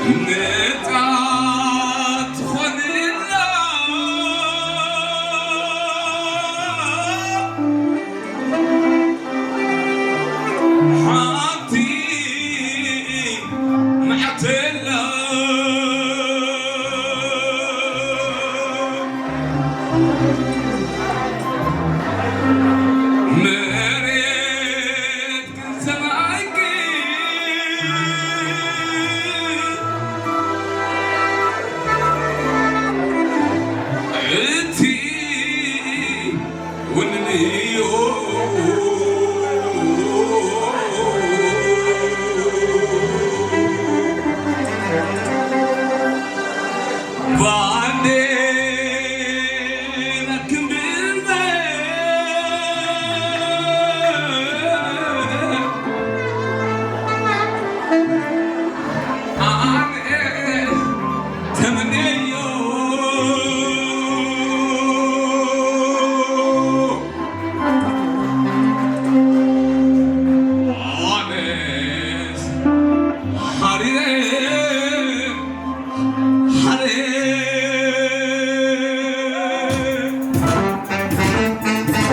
ንጣት ትኾንና ሓንቲ መዓተላ መሬት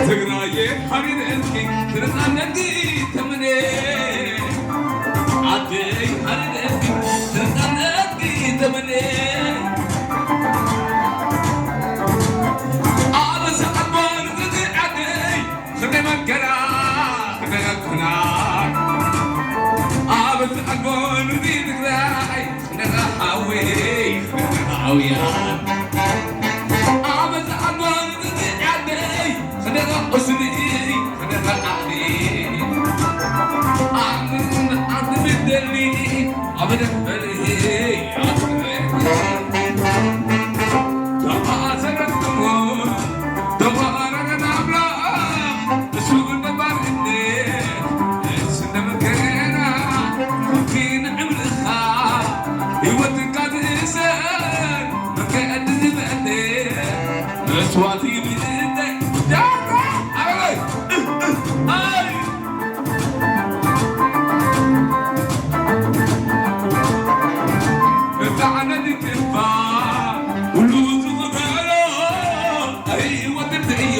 ትግራየ ሓሪር እስኪ ትርፃነቂ ተመኔ ዓደይ ሓሪር እስኪ ትርፃነቂ ተመኔ ኣበሳ ኣልቦ ንግዲ ዓደይ ክንደይ መከራ ክንደይ ኩናት ኣበሳ ኣልቦ ንግዲ ትግራይ መስዋእቲ ብእንተ ዳራ ኣበይ ኣይ እዛ ዓነት ይትባ ኩሉ ዝቕበሎ ህይወት እንተዮ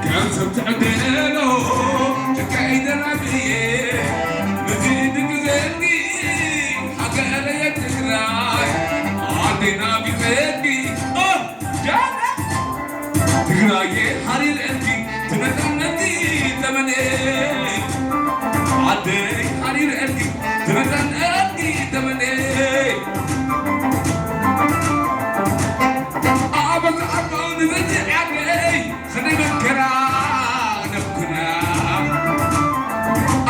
ከም ሰብ ትዕደሎ ጭቃይ ደራብየ ምዚ ድቂ ዘንጊ ሃገረየ ትግራይ ኣዴና ቢቐቂ ትግራየ ሓሪር ዕርቂ ትመጣነቲ ተመኔ ዓደይ ሓሪር ዕርቂ ትመጣነቲ ተመኔ ኣበዛ ኣቦ ንበዚ ዓደይ ኸደይ መከራ ነኩና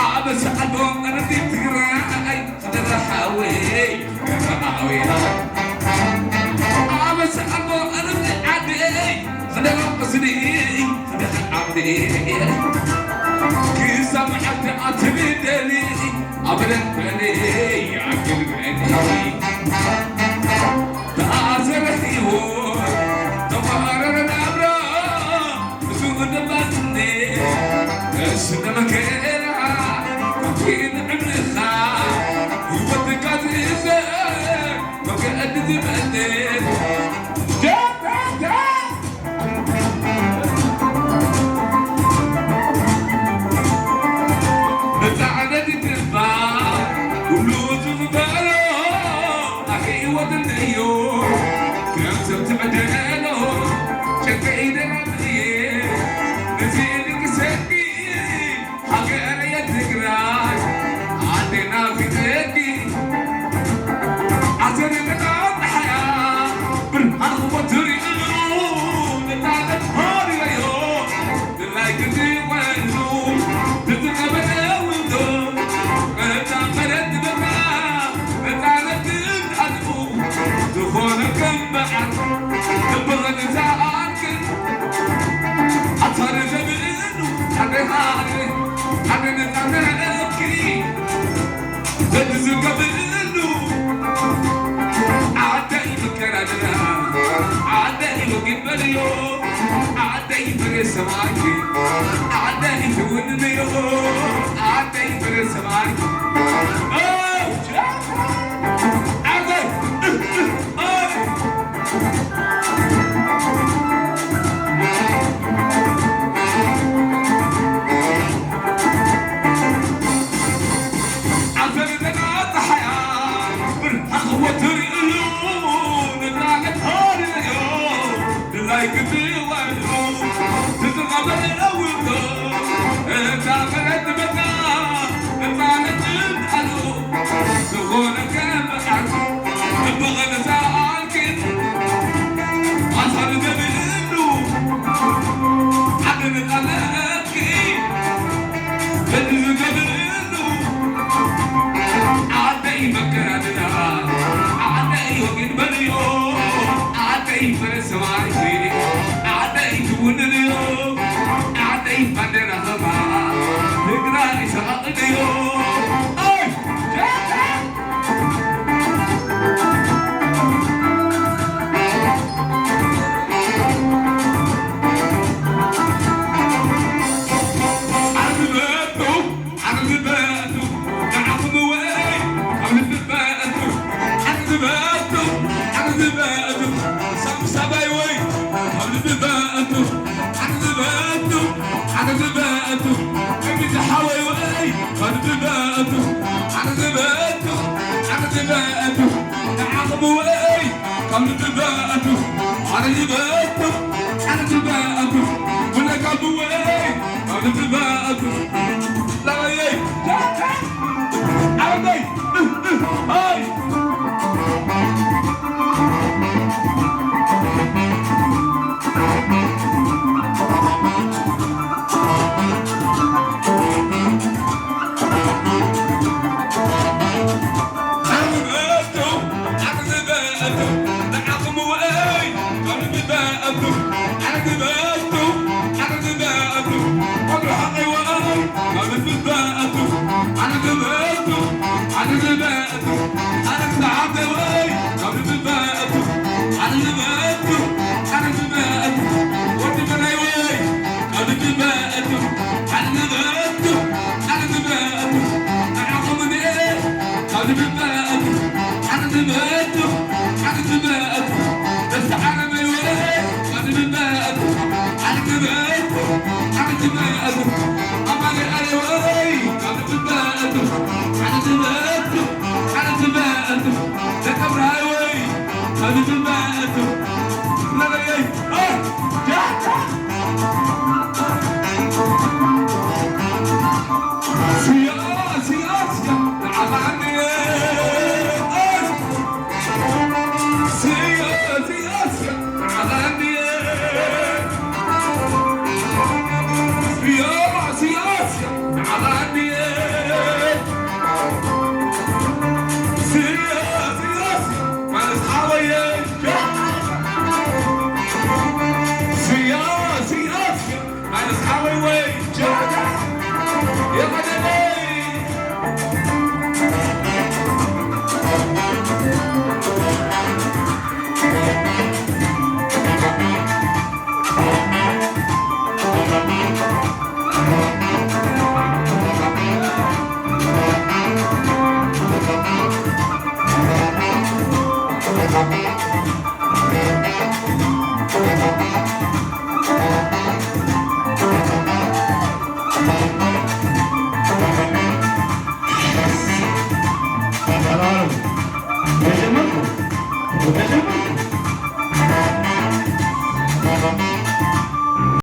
ኣበዛ ኣቦ ንበዚ ትግራይ ኸደይ ሓወይ ዓደይ መከራድና፣ ዓደይ ወግድ በልዮ፣ ዓደይ ፈረስ ሰማይ፣ ዓደይ ትውንንዮ፣ ዓደይ ባንዴራ ኸማ፣ ትግራይ ሰቓቕንዮ። ኣይ! ዓርቢ በቱ፣ ዓርቢ በቱ፣ ንዓኹም ወይ፣ ካብ ልቢ በቱ፣ ዓርቢ በቱ፣ ዓርቢ በቱ፣ ሳብ ሳባይ ወይ፣ ካብ ልቢ በቱ፣ ዓርቢ በቱ፣ ዓርቢ በቱ፣ ከሚት ሓወይ ወይ፣ ካብ ልቢ በቱ፣ ዓርቢ በቱ፣ ዓርቢ በቱ፣ ንዓኹም ወይ፣ ካብ ልቢ በቱ፣ ዓርቢ በቱ፣ ዓርቢ በቱ፣ ወለጋ ብወይ፣ ካብ ልቢ በቱ፣ ላበየይ፣ ዓረበይ፣ ኣይ።